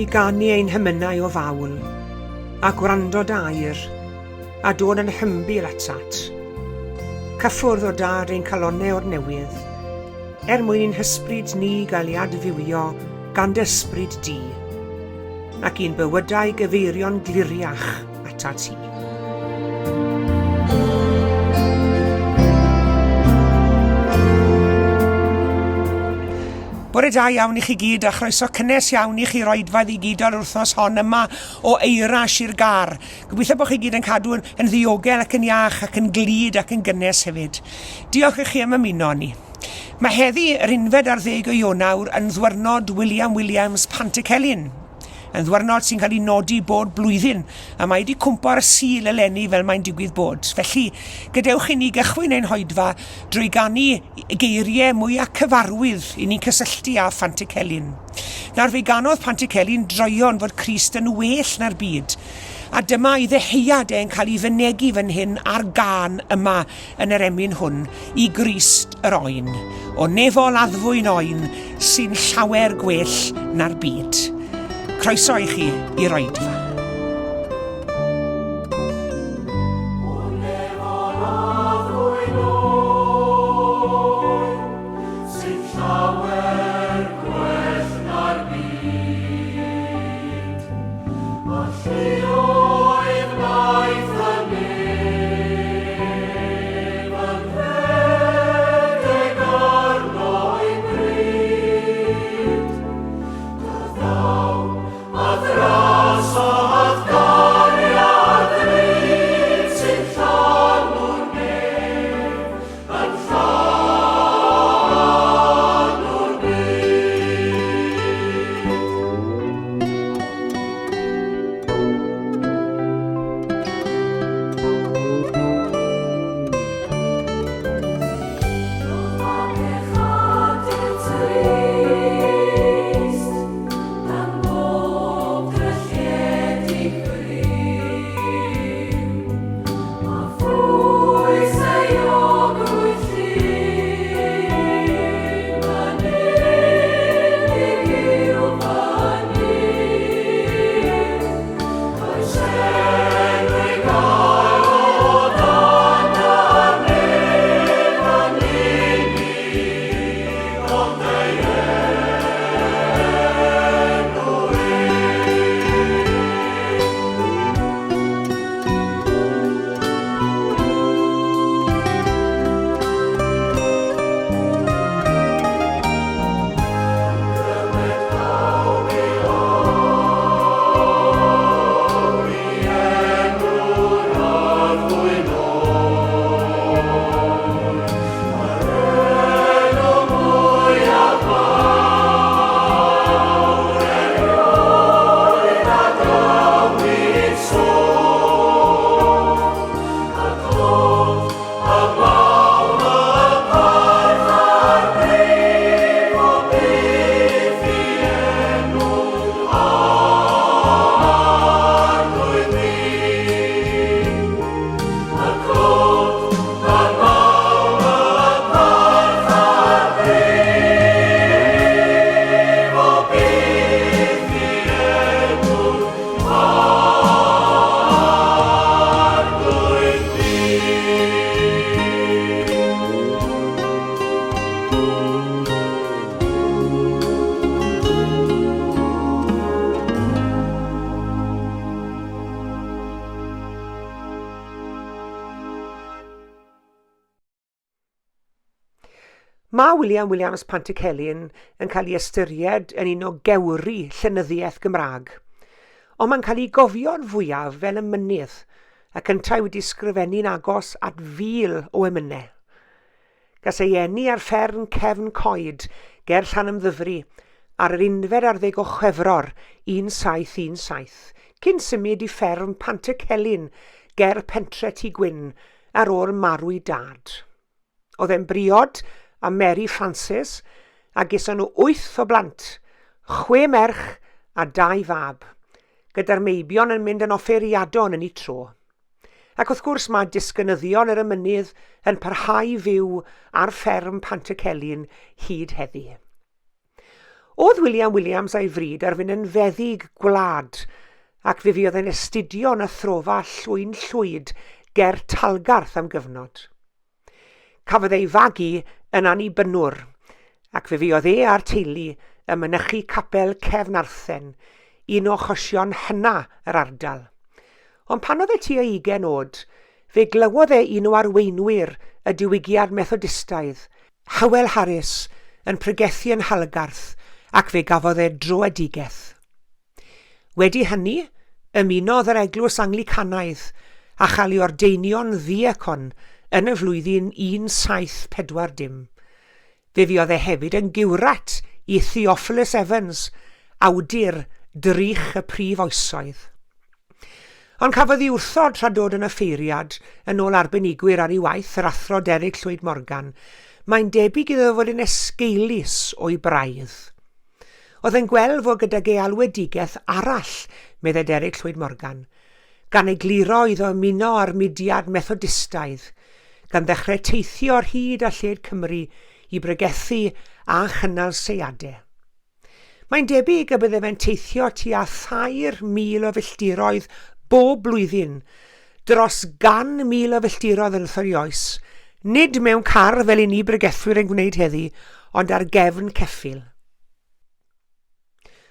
ganu ein hemynau o fawl, a gwrando dy air, a dod yn hymbil atat. Cyffwrdd o dad ein calonnau o'r newydd, er mwyn i'n hysbryd ni gael ei adfywio gan dy ysbryd di, ac i'n bywydau gyfeirio'n gliriach atat ti. Bore da iawn i chi gyd a chroeso cynnes iawn i chi roedfa ddigidol yr wythnos hon yma o Eira Sir Gâr. Gobeithio bod chi gyd yn cadw yn, yn ddiogel ac yn iach ac yn glyd ac yn gynnes hefyd. Diolch i chi am ymuno â ni. Mae heddi, yr unfed ar ddeg o Ionawr, yn ddwyrnod William Williams Pantycelyn. Yn ddwyrnod sy'n cael ei nodi bod blwyddyn, a mae wedi cwmpo ar y Sul eleni fel mae'n digwydd bod. Felly, gadewch i ni gychwyn ein hoedfa drwy ganu geiriau mwyaf cyfarwydd i ni'n cysylltu â Phantycelyn. Nawr fe ganodd Pantycelyn droeon fod Crist yn well na'r byd, a dyma ei ddeheuad e'n cael ei fynegi fan hyn ar gân yma yn yr emyn hwn i Grist yr oen, o nefol addfwyn oen sy'n llawer gwell na'r byd. Croeso i chi i'r oedfa. Mae William Williams Pantycelyn yn cael ei ystyried yn un o gewri llenyddiaeth Gymraeg, ond mae'n cael ei gofio'n fwyaf fel emynydd, ac yntau wedi sgrifennu'n agos at fil o emynau. Gas ei eni ar fferm Cefn Coed ger Llanymddyfri ar yr unfed ar ddeg o Chwefror 1717, cyn symud i fferm Pantycelyn ger pentre Tŷ Gwyn ar ôl marw'i dad. Oedd e'n briod â Mary Frances a geson nhw wyth o blant, chwe merch a dau fab, gyda'r meibion yn mynd yn offeiriadon yn eu tro. Ac wrth gwrs mae disgynyddion yr emynydd yn parhau fyw ar fferm Pantycelyn hyd heddi. O'dd William Williams a'i fryd ar fynd yn feddyg gwlad, ac fe fuodd e'n astudio yn athrofa Llwyn Llwyd ger Talgarth am gyfnod. Cafodd ei fagu yn Annibynnwr, ac fe fuodd e a'r teulu yn mynychu capel Cefn Arthen, un o achosion hyna yr ardal. Ond pan oedd e tua ugain oed, fe glywodd e un o arweinwyr y diwygiad Methodistaidd, Howell Harris, yn pregethu yn Nhalgarth, ac fe gafodd e dröedigaeth. Wedi hynny, ymunodd yr Eglwys Anglicanaidd a chael ei ordeinio'n ddiacon yn y flwyddyn 1740. Fe fuodd e hefyd yn giwrat i Theophilus Evans, awdur Drych y Prif Oesoedd. Ond cafodd ei wrthod tra dod yn offeiriad, yn ôl arbenigwyr ar ei waith, yr Athro Derek Llwyd Morgan. Mae'n debyg iddo fod yn esgeulus o'i braidd. Oedd e'n gweld fod gydag e alwedigaeth arall, meddai Derek Llwyd Morgan, gan egluro iddo ymuno â'r mudiad Methodistaidd, gan ddechrau teithio ar hyd a lled Cymru i bregethu a chynnal seiadau. Mae'n debyg y bydde fe'n teithio tua 3,000 o filltiroedd bob blwyddyn, dros 100,000 o filltiroedd yn ystod ei oes, nid mewn car fel i ni bregethwyr yn gwneud heddi, ond ar gefn ceffyl.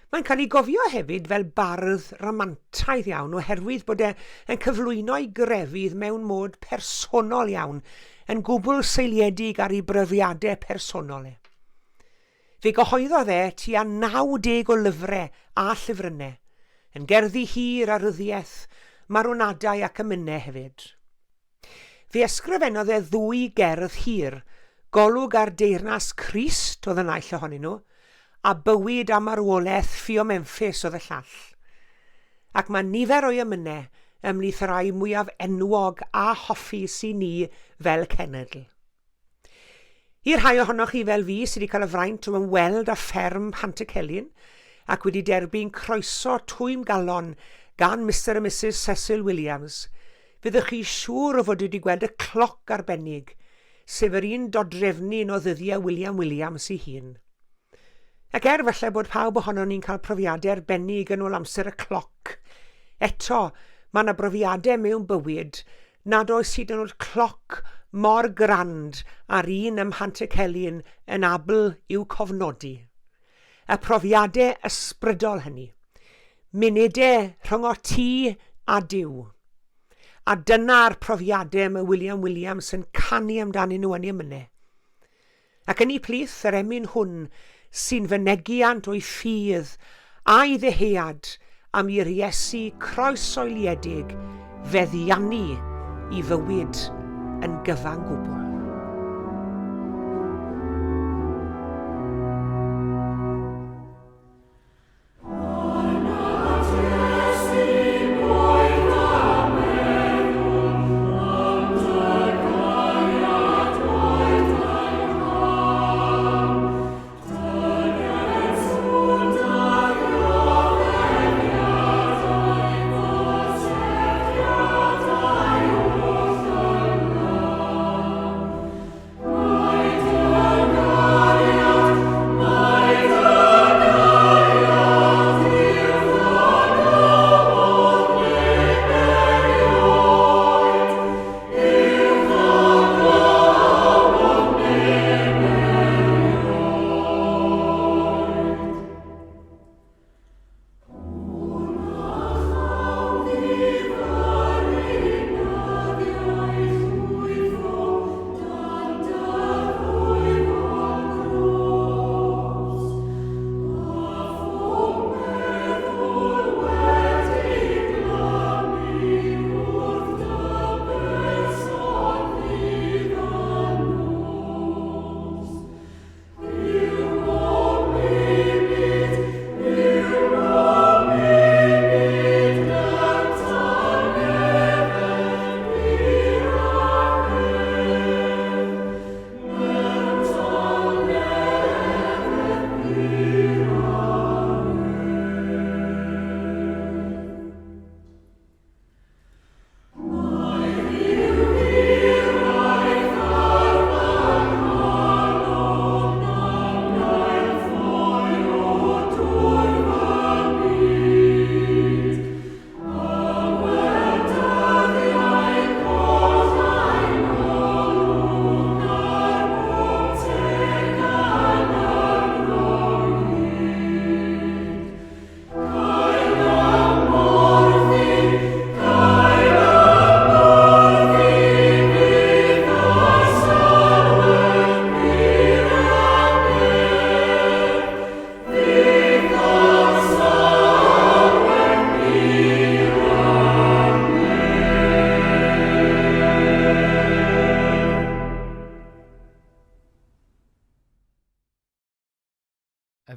Mae'n cael ei gofio hefyd fel bardd ramantaidd iawn oherwydd bod e yn cyflwyno'i grefydd mewn modd personol iawn, yn gwbl seiliedig ar ei brofiadau personol e. Fe gyhoeddodd e tua 90 o lyfrau a llyfrynnau, yn gerddi hir a ryddiaeth, marwnadau ac emynau hefyd. Fe ysgrifennodd e ddwy gerdd hir, Golwg ar Deyrnas Crist oedd y naill ohonyn nhw, a Bywyd a Marwolaeth Ffio Memphis oedd y llall. Ac mae nifer o'i emynau ymhlith y rhai mwyaf enwog a hoffus i ni fel cenedl. I'r rhai ohonoch chi fel fi sydd wedi cael y fraint o ymweld â fferm Pantycelyn ac wedi derbyn croeso twym galon gan Mister a Misus Cecil Williams, fyddwch chi siŵr o fod wedi gweld y cloc arbennig, sef yr un dodrefnyn o ddyddiau William Williams ei hun. Ac er falle bod pawb ohonon ni'n cael profiadau arbennig yn ôl amser y cloc, eto mae yna brofiadau mewn bywyd nad oes hyd yn oed cloc mor grand â'r un ym Mhantycelyn yn abl i'w cofnodi. Y profiadau ysbrydol hynny. Munudau rhyngot ti a Duw. A dyna'r profiadau mae William Williams yn canu amdanyn nhw yn ei emynau. Ac yn eu plith, yr emyn hwn sy'n fynegiant o'i ffydd a'i ddyhead am i'r Iesu croeshoeliedig feddiannu i fywyd yn gyfan gwbl.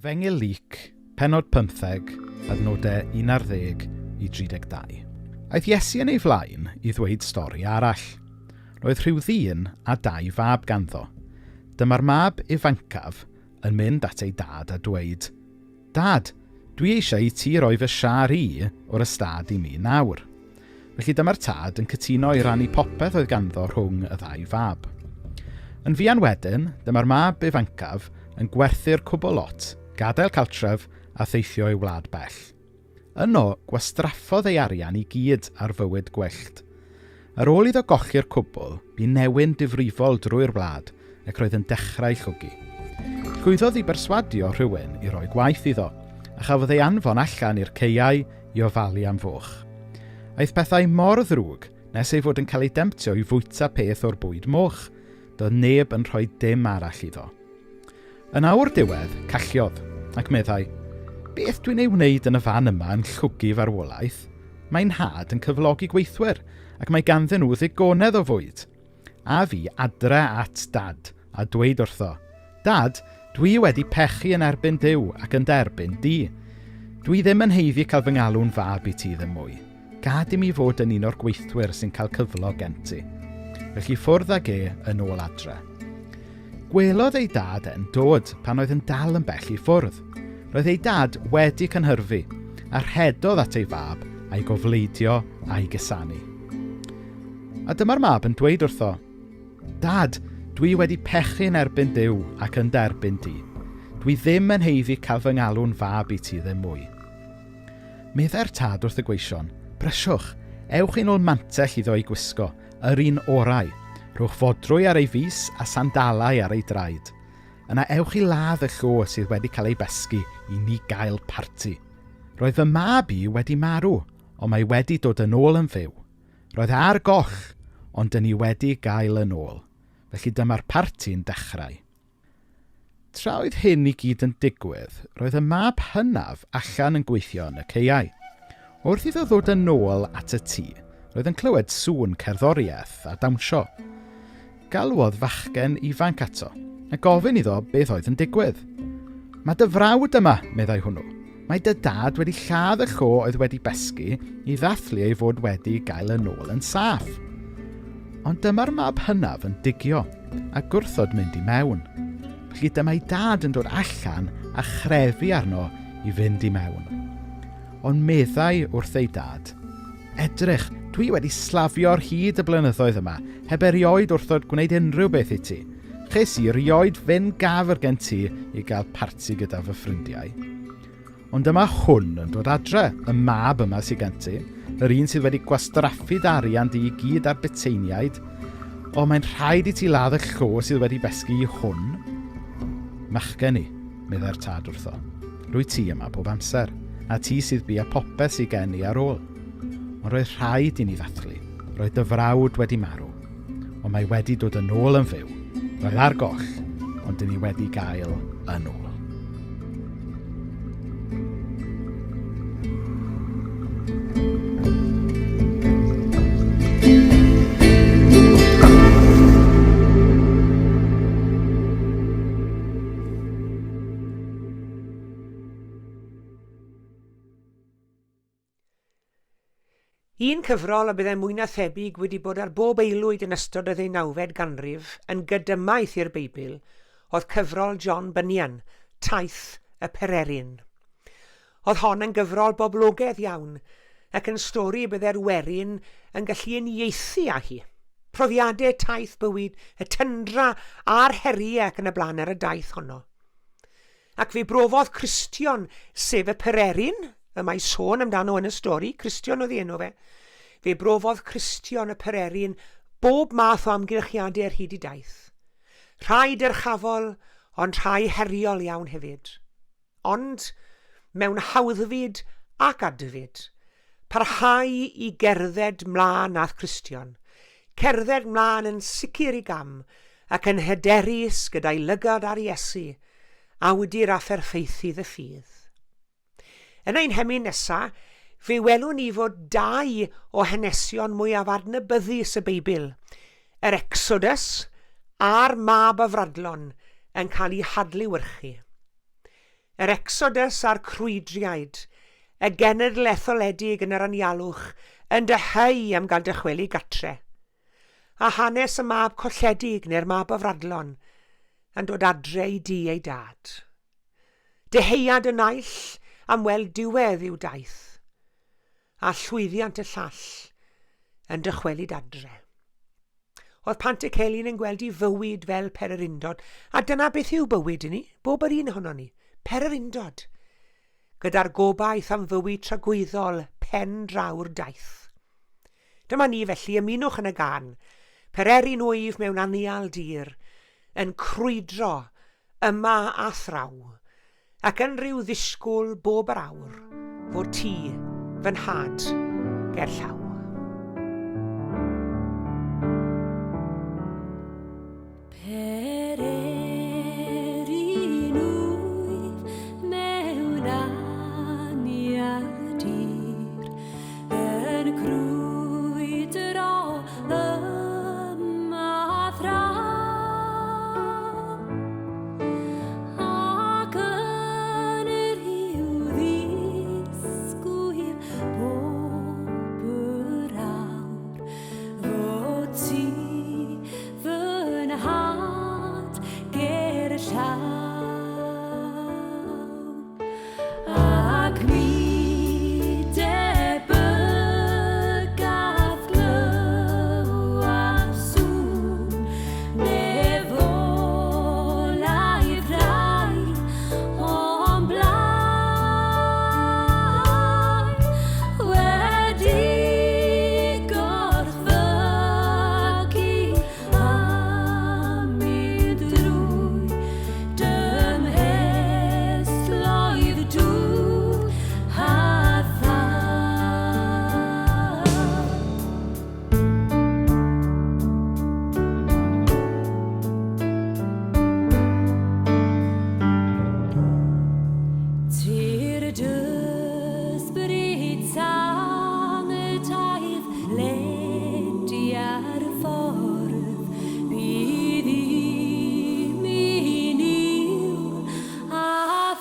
Efengyl Luc, pennod 15, adnodau 11 i 32. Aeth Iesu yn ei flaen i ddweud stori arall. Roedd rhyw ddyn a dau fab ganddo. Dyma'r mab ifancaf yn mynd at ei dad a dweud, Dad, dwi eisiau i ti roi fy siâr i o'r ystâd i mi nawr. Felly dyma'r tad yn cytuno i rannu popeth oedd ganddo rhwng y ddau fab. Yn fuan wedyn, dyma'r mab ifancaf yn gwerthu'r cwbl lot, gadael cartref a theithio i wlad bell. Yno, gwastraffodd ei arian i gyd ar fywyd gwyllt. Ar ôl iddo golli'r cwbl, bu newyn difrifol drwy'r wlad ac roedd yn dechrau llwgu. Llwyddodd i berswadio rhywun i roi gwaith iddo, a chafodd ei anfon allan i'r caeau i ofalu am foch. Aeth pethau mor ddrwg nes ei fod yn cael ei demtio i fwyta peth o'r bwyd moch. Doedd neb yn rhoi dim arall iddo. Yn awr diwedd, calliodd, ac meddai, Beth dwi'n ei wneud yn y fan yma yn llwgu farwolaeth? Mae nhad yn cyflogi gweithwyr, ac mae ganddyn nhw ddigonedd o fwyd. A fi adre at dad, a dweud wrtho, Dad, dwi wedi pechu yn erbyn Duw ac yn derbyn di. Dwi ddim yn haeddu cael fy ngalw'n fab i ti ddim mwy. Gad i mi fod yn un o'r gweithwyr sy'n cael cyflog gen ti. Felly ffwrdd ag e yn ôl adre. Gwelodd ei dad e'n dod pan oedd yn dal yn bell i ffwrdd. Roedd ei dad wedi cynhyrfu, a rhedodd at ei fab a'i gofleidio a'i gusanu. A dyma'r mab yn dweud wrtho, Dad, dwi wedi pechu yn erbyn Duw ac yn derbyn di. Dwi ddim yn haeddu cael fy ngalw'n fab i ti ddim mwy. Meddai'r tad wrth y gweision, Brysiwch, ewch i nôl mantell iddo ei gwisgo, yr un orau. Rhowch fodrwy ar ei fys a sandalau ar ei draed. Yna ewch i ladd y llo sydd wedi cael ei besgi i ni gael parti. Roedd fy mab i wedi marw, ond mae wedi dod yn ôl yn fyw. Roedd e ar goll, ond dyn ni wedi gael yn ôl. Felly dyma'r parti'n dechrau. Tra oedd hyn i gyd yn digwydd, roedd y mab hynaf allan yn gweithio yn y caeau. Wrth iddo ddod yn ôl at y tŷ, roedd yn clywed sŵn cerddoriaeth a dawnsio. Galwodd fachgen ifanc ato, a gofyn iddo beth oedd yn digwydd. Mae dy frawd yma, meddai hwnnw. Mae dy dad wedi lladd y llo oedd wedi besgi i ddathlu ei fod wedi gael yn ôl yn saff. Ond dyma'r mab hynaf yn digio a gwrthod mynd i mewn. Felly dyma'i dad yn dod allan a chrefu arno i fynd i mewn. Ond meddai wrth ei dad, Edrych, dwi wedi slafio ar hyd y blynyddoedd yma, heb erioed wrthod gwneud unrhyw beth i ti. Ches i rioed fyn gafr gen ti i gael parti gyda fy ffrindiau. Ond dyma hwn yn dod adre, y mab yma sydd gen ti, yr un sydd wedi gwastraffu dy arian di i gyd ar buteiniaid. O, mae'n rhaid i ti ladd y llo sydd wedi besgi i hwn. Machgen i, meddai'r tad wrtho. Rwy ti yma bob amser, a ti sydd bia popeth sydd gen i ar ôl. Ond roedd rhaid i ni ddathlu. Roedd dy frawd wedi marw, ond mae wedi dod yn ôl yn fyw. Roedd ar goll, ond dyn ni wedi gael yn ôl. Un cyfrol a byddai mwy na thebyg wedi bod ar bob aelwyd yn ystod y ddeunawfed ganrif yn gydymaith i'r Beibl oedd cyfrol John Bunyan, Taith y Pererin. Oedd hon yn gyfrol boblogaidd iawn ac yn stori y byddai'r werin yn gallu uniaethu â hi. Profiadau taith bywyd, y tyndra a'r heriau ac yn y blaen ar y daith honno. Ac fe brofodd Cristion, sef y pererin y mae sôn amdano yn y stori, Cristion oedd ei enw fe, fe brofodd Cristion y pererin bob math o amgylchiadau ar hyd ei daith. Rhai dyrchafol, ond rhai heriol iawn hefyd. Ond, mewn hawddfyd ac adfyd, parhau i gerdded mlaen nath Cristion, cerdded mlaen yn sicr i gam, ac yn hyderus gyda'i lygad ar Iesu, awdur a pherffeithydd y ffydd. Yn ein hemyn nesa, fe welwn ni fod dau o hanesion mwyaf adnabyddus y Beibl, yr Exodus a'r Mab Afradlon, yn cael eu hadlewyrchu. Yr Exodus a'r crwydriaid, y genedl etholedig yn yr anialwch, yn dyheu am gael dychwelyd gatre. A hanes y mab colledig neu'r mab afradlon yn dod adre i dŷ ei dad. Deheuad y naill am weld diwedd i'w daith, a llwyddiant y llall yn dychwelyd adre. Oedd Pantycelyn yn gweld i fywyd fel pererindod, a dyna beth yw bywyd i ni, bob yr un ohonon ni, pererindod, gyda'r gobaith am fywyd tragwyddol pen draw'r daith. Dyma ni felly, ymunwch yn y gân, pererin wyf mewn anial dir, yn crwydro yma a thraw, Ac yn rhyw ddisgwyl bob yr awr fod ti, fy nhad, gerllaw. Pererin wyf mewn anial dir, yn crwydro yma thraw. Ac yn rhyw ddisgwyl bob yr awr fod ti fy nhad ger y llaw. Ac mi debygaf glywed sŵn nefolaidd rai o'm blaen wedi gorchfygu a mynd drwy Dymhestloedd dŵr a thân. Tir dysbryd sanctaidd ledia'r ffordd, bydd i mi niwl a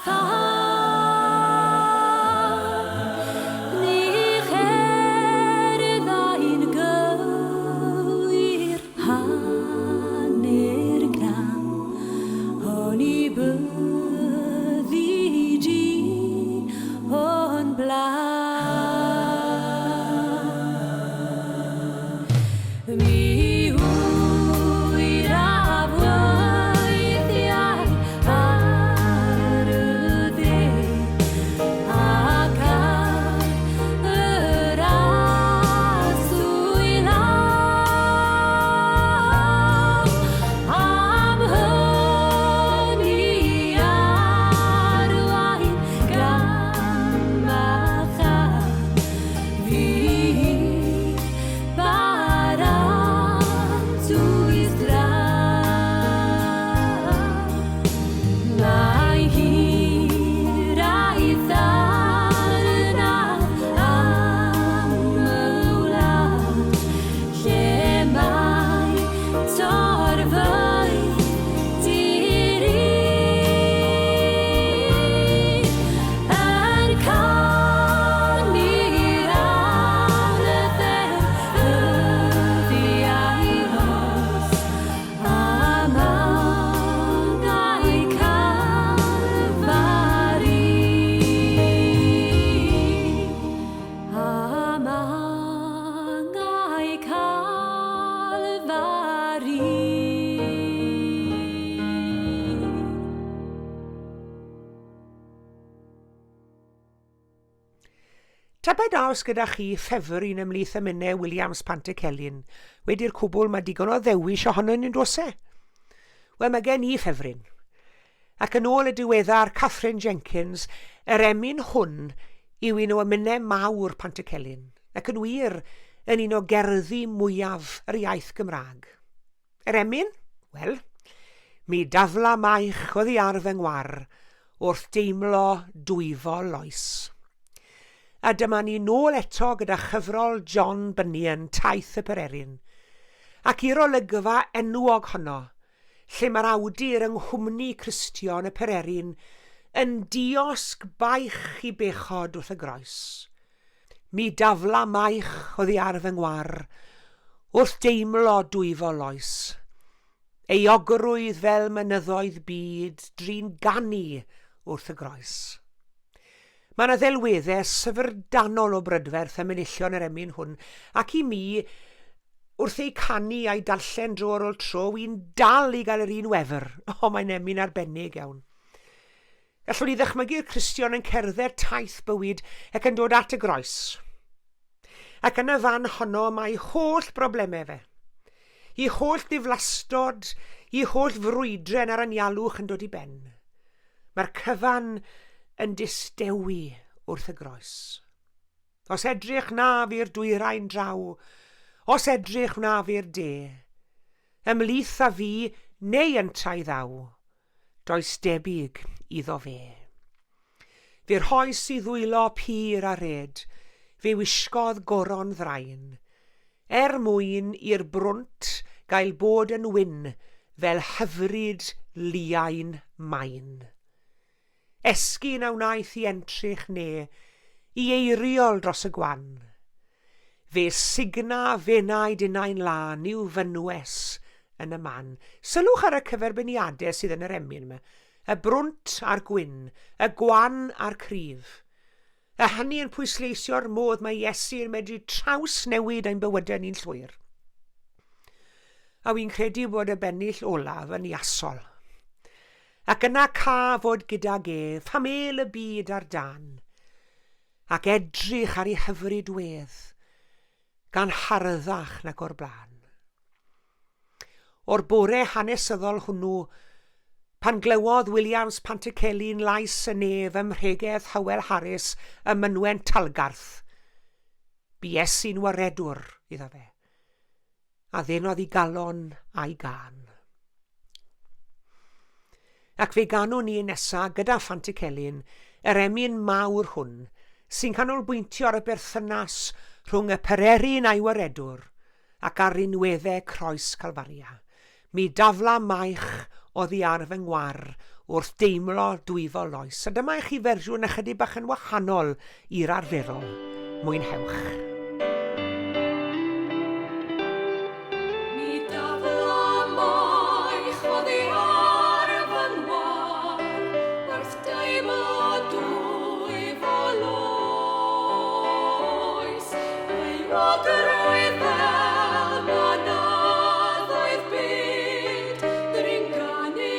thân. Ni cherddai'n gywir hanner cam, oni byddi di o'n blaen. Mi hwyraf weithiau ar y dde ac ar yr aswy law. Am hynny arwain gam a cham fi baratwydd draw. Mae hiraeth arnaf am y wlad lle mae torfeydd di-ri yn canu'r anthem ddyddiau nos a mannau Calfari. A mannau Calfari. Tybed a oes gyda chi ffefryn ymhlith emynau Williams Pantycelyn? Wedi'r cwbl, mae digon o ddewis ohonyn nhw'n does e? Wel, mae gen i ffefryn. Ac yn ôl y diweddar Katherine Jenkins, yr emyn hwn yw un o emynau mawr Pantycelyn, ac yn wir, yn un o gerddi mwyaf yr iaith Gymraeg. Yr emyn? Wel, mi dafla maich oddi ar fy ngwar wrth deimlo dwyfol loes. A dyma ni nôl eto gyda chyfrol John Bunyan, Taith y Pererin, ac i'r olygfa enwog honno, lle mae'r awdur yng nghwmni Cristion y Pererin Yn diosg baich i bechod wrth y groes. Mi dafla maich oddi ar fy ngwar, wrth deimlo dwyfol oes. Euogrwydd fel mynyddoedd byd drin ganu wrth y groes. Mae yna ddelweddau syfrdanol o brydferth ym enillion yr emyn hwn, ac i mi, wrth eu canu a'i darllen dro ar ôl tro, wy'n dal i gael yr un wefr. O, mae'n emyn arbennig iawn. Gallwn ni ddychmygu'r Cristion yn cerdded taith bywyd ac yn dod at y groes. Ac yn y fan honno mae holl broblemau fe. I holl ddiflastod, i holl frwydren a'r anialwch yn dod i ben. Mae'r cyfan yn distewi wrth y groes. Os edrych wnaf i'r dwyrain draw, os edrych wnaf i'r de, ymhlith a fi neu yntau ddaw, does debyg iddo fe. Fe rhoes i ddwylo pur a red, fe wisgodd goron ddrain, er mwyn i'r brwnt gael bod yn wyn fel hyfryd liain main. Esgyn a wnaeth i entrych ne i eiriol dros y gwan. Fe sugna f'enaid innau'n lân i'w fynwes yn y man. Sylwch ar y cyferbyniadau sydd yn yr emyn yma. Y brwnt a'r gwyn, y gwan a'r cryf. A hynny yn pwysleisio'r modd mae Iesu yn medru trawsnewid ein bywydau ni'n llwyr. A wy'n credu bod y bennill olaf yn iasol. Ac yna ca fod gydag ef, pam êl y byd ar dan, ac edrych ar ei hyfryd wedd, gan harddach nag o'r blaen. O'r bore hanesyddol hwnnw, pan glywodd Williams Pantycelyn lais y nef ym mhregeth Hywel Harris ym mynwent Talgarth, bu Iesu'n waredwr iddo fe, a ddenodd i galon a'i gân. Ac fe ganwn ni nesa gyda Phantycelyn yr emyn mawr hwn sy'n canolbwyntio ar y berthynas rhwng y pererin a'i waredwr ac ar rinweddau croes Calfaria. Mi dafla maich oddi ar fy ngwar wrth deimlo dwyfol loes. A dyma i chi fersiwn ychydig bach yn wahanol i'r arferol. Mwynhewch. Mi dafla maich oddi ar fy ngwar wrth deimlo dwyfol oes. Euogrwydd fel mynyddoedd byd, ddringanu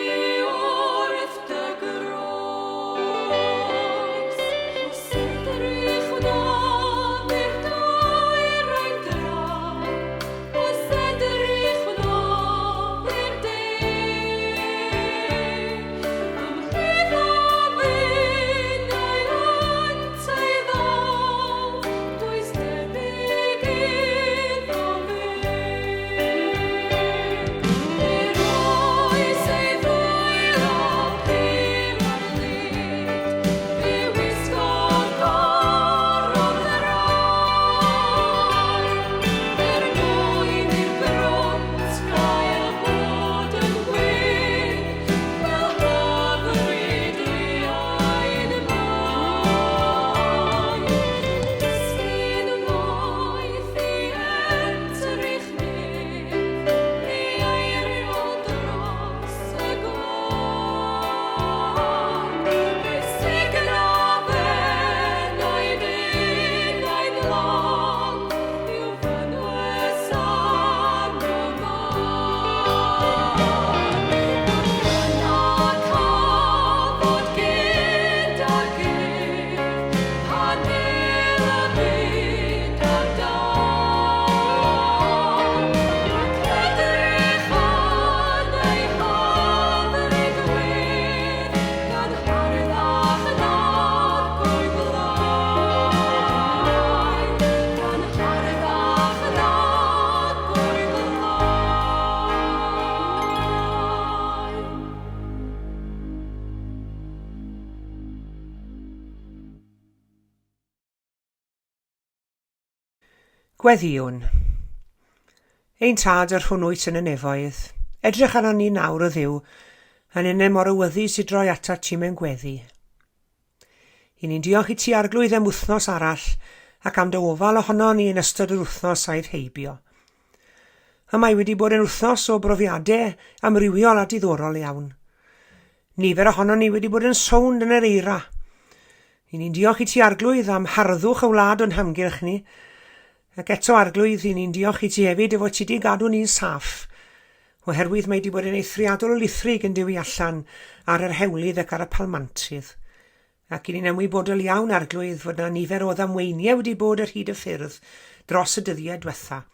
wrth dy groes. Os edrych wnaf i'r dwyrain draw, Os edrych wnaf i'r de, ymhlith a finnau yntau ddaw, does debyg iddo fe. Fe roes ei ddwylo pur ar lid, fe wisgodd goron ddraen, er mwyn i'r brwnt gael bod yn wyn, fel hyfryd liain main. Dysgu'n noeth i entrych nef, i eiriol dros y gwan. Fe sugna f'enaid innau'n lân, i'w fynwes yn y man. Ac yna cafod gydag ef, pan êl y byd ar dân. Ac edrych yn ei hyfryd wedd, gan harddach nag o'i blaen, gan harddach nag o'i blaen. Gweddïwn. Ein Tad, yr hwn wyt yn y nefoedd, edrych arnon ni nawr, o Dduw, a ninne mor awyddus i droi atat ti mewn gweddi. I ni'n diolch i ti Arglwydd am wythnos arall ac am dy ofal ohono ni yn ystod yr wythnos aeth heibio. A mae wedi bod yn wythnos o brofiadau amrywiol a diddorol iawn. Nifer ohono ni wedi bod yn sownd yn yr eira. I ni'n diolch i ti Arglwydd am harddwch y wlad o'n hamgylch ni. Ac eto Arglwydd, i ni'n diolch i ti hefyd efo ti di gadw ni'n saff. Oherwydd mae di bod yn eithriadol o lithrig yn dewi allan ar yr hewlydd ac ar y palmantydd. Ac i ni'n ymwybodol iawn, Arglwydd, fod na nifer o ddamweiniau wedi bod ar hyd y ffyrdd dros y dyddiau diwetha.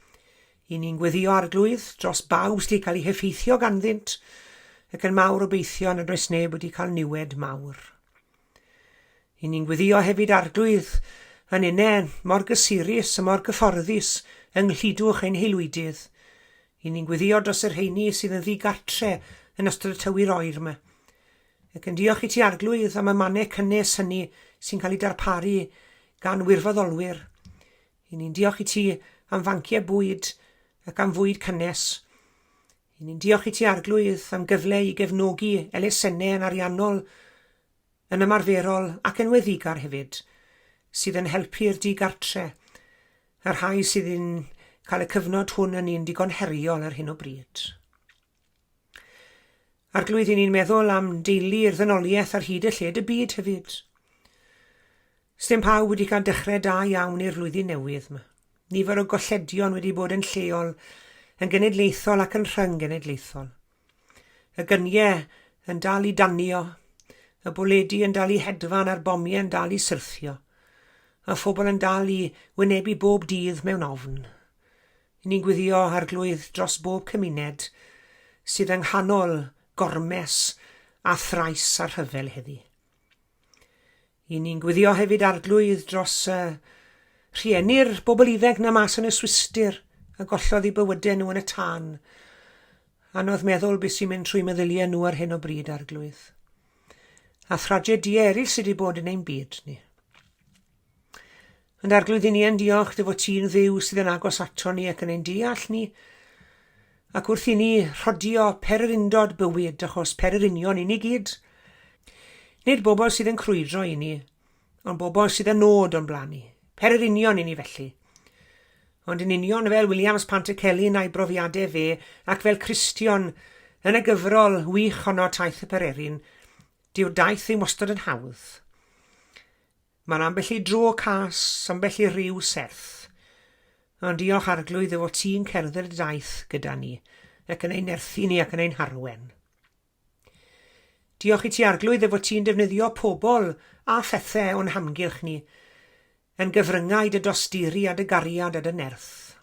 I ni'n gweddio Arglwydd dros bawb sydd wedi cael eu heffeithio ganddynt, ac yn mawr obeithio nad oes neb wedi cael niwed mawr. I ni'n gweddio hefyd Arglwydd yn une mor gysurus a mor gyfforddus yng nghludwch ein haelwydydd. I ni'n gweddio dros y rheini sydd yn ddigartre yn ystod y tywydd oer yma. Ac yn diolch i ti Arglwydd am y mannau cynnes hynny sy'n cael eu darparu gan wirfoddolwyr. I ni'n diolch i ti am fanciau bwyd ac am fwyd cynnes. I ni'n diolch i ti Arglwydd am gyfle i gefnogi elusennau yn ariannol, yn ymarferol ac yn weddigar hefyd, sydd yn helpu'r digartre, y rhai sydd yn cael y cyfnod hwn yn un digon heriol ar hyn o bryd. Arglwydd, i ni'n meddwl am deulu'r ddynoliaeth ar hyd y lled y byd hefyd. Sdim pawb wedi cael dechrau da iawn i'r flwyddyn newydd yma. Nifer o golledion wedi bod yn lleol, yn genedlaethol ac yn rhyng-genedlaethol. Y gyniau yn dal i danio, y bwledi yn dal i hedfan a'r bomiau yn dal i syrthio, a phobl yn dal i wynebu bob dydd mewn ofn. I ni'n gweddio, Arglwydd, dros bob cymuned sydd yng nghanol gormes a thrais a rhyfel heddi. I ni'n gweddio hefyd, Arglwydd, dros y rhieni'r bobl ifanc na mas yn y Swistir a gollodd eu bywydau nhw yn y tân. Anodd meddwl beth sy'n mynd trwy meddyliau nhw ar hyn o bryd, Arglwydd. A thragedïau eraill sydd wedi bod yn ein byd ni. Ond Arglwydd, i ni yn diolch dy fod ti'n Dduw sydd yn agos ato ni ac yn ein deall ni, ac wrth i ni rhodio pererindod bywyd, achos pererinion i ni gyd. Nid bobl sydd yn crwydro i ni, ond bobl sydd yn nod o'n blaen ni. Pererinion i ni felly. Ond yn union fel Williams Pantycelyn a'i brofiadau fe, ac fel Cristion yn y gyfrol wych honno Taith y Pererin, dyw'r daith ddim wastad yn hawdd. Mae'n ambell i dro cas, ambell i ryw serth. Ond diolch Arglwydd dy fod ti'n cerdded y daith gyda ni, ac yn ein nerthu ni ac yn ein harwen. Diolch i ti Arglwydd dy fod ti'n defnyddio pobl a phethau o'n hamgylch ni, yn gyfryngau dy dosturi a dy gariad a dy nerth.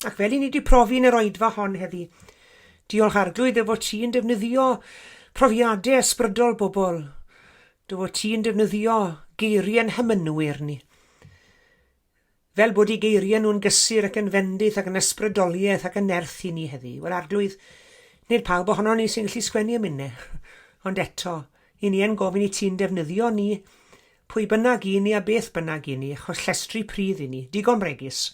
Ac fel i ni wedi profi yn yr oedfa hon heddi, diolch Arglwydd dy fod ti'n defnyddio profiadau ysbrydol bobl, dy fod ti'n defnyddio geiriau'n hymynwyr ni. Fel bod i geiriau nhw'n gysur ac yn fendith ac yn ysbrydoliaeth ac yn nerth i ni heddi. Wel, Arglwydd, nid pawb ohono ni sy'n gallu sgwennu am unne, ond eto, i ni yn gofyn i ti'n defnyddio ni, pwy bynnag i ni a beth bynnag i ni, achos llestri pridd i ni, digon bregus.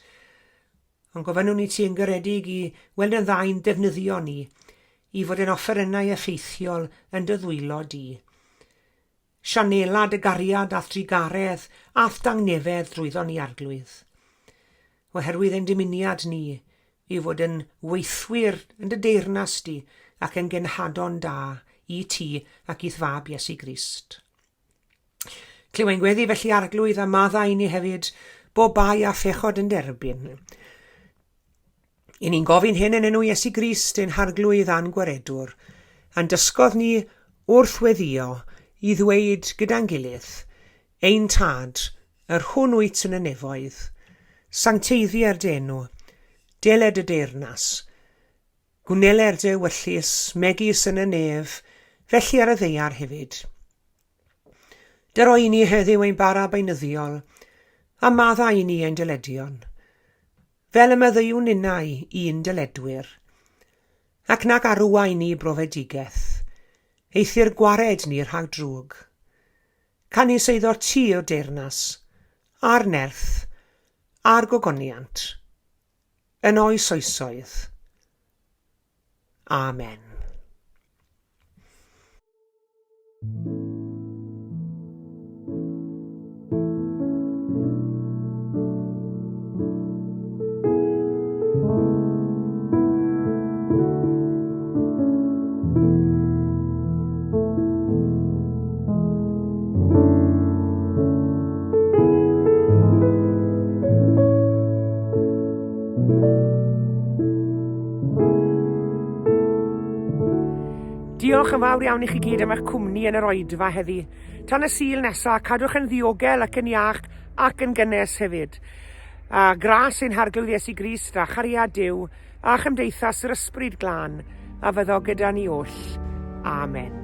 Ond gofynnwn i ti yn garedig i weld yn dda i'n defnyddio ni i fod yn offerynnau effeithiol yn dy ddwylo di. Sianela dy gariad a'th drugaredd a'th dangnefedd drwyddo ni, Arglwydd. Oherwydd ein dymuniad ni yw fod yn weithwyr yn dy deyrnas di ac yn genhadon da i ti ac i'th fab Iesu Grist. Clyw ein gweddi felly Arglwydd a maddau i ni hefyd bob bai a phechod yn derbyn. I ni'n gofyn hyn yn enw Iesu Grist ein Harglwydd a'n Gwaredwr, a'n dysgodd ni wrth weddio i ddweud gyda'n gilydd, Ein Tad, yr hwn wyt yn y nefoedd, sancteiddier dy enw, deled y deyrnas, Gwneler dy ewyllys, megis yn y nef, felly ar y ddaear hefyd. Dyro i ni heddiw ein bara beunyddiol, a maddau i ni ein dyledion, fel y maddeuwn ninnau i'n dyledwyr. Ac nag arwain ni brofedigaeth, eithr gwared ni rhag drwg. Canys eiddo ti yw'r deyrnas, a'r nerth, a'r gogoniant, yn oes oesoedd. Amen. Diolch yn fawr iawn i chi gyd am eich cwmni yn yr oedfa heddi. Tan y Sul nesa, cadwch yn ddiogel ac yn iach ac yn gynnes hefyd. A gras ein Harglwydd Iesu Grist a chariad Duw a chymdeithas yr Ysbryd Glân a fyddo gyda ni oll. Amen.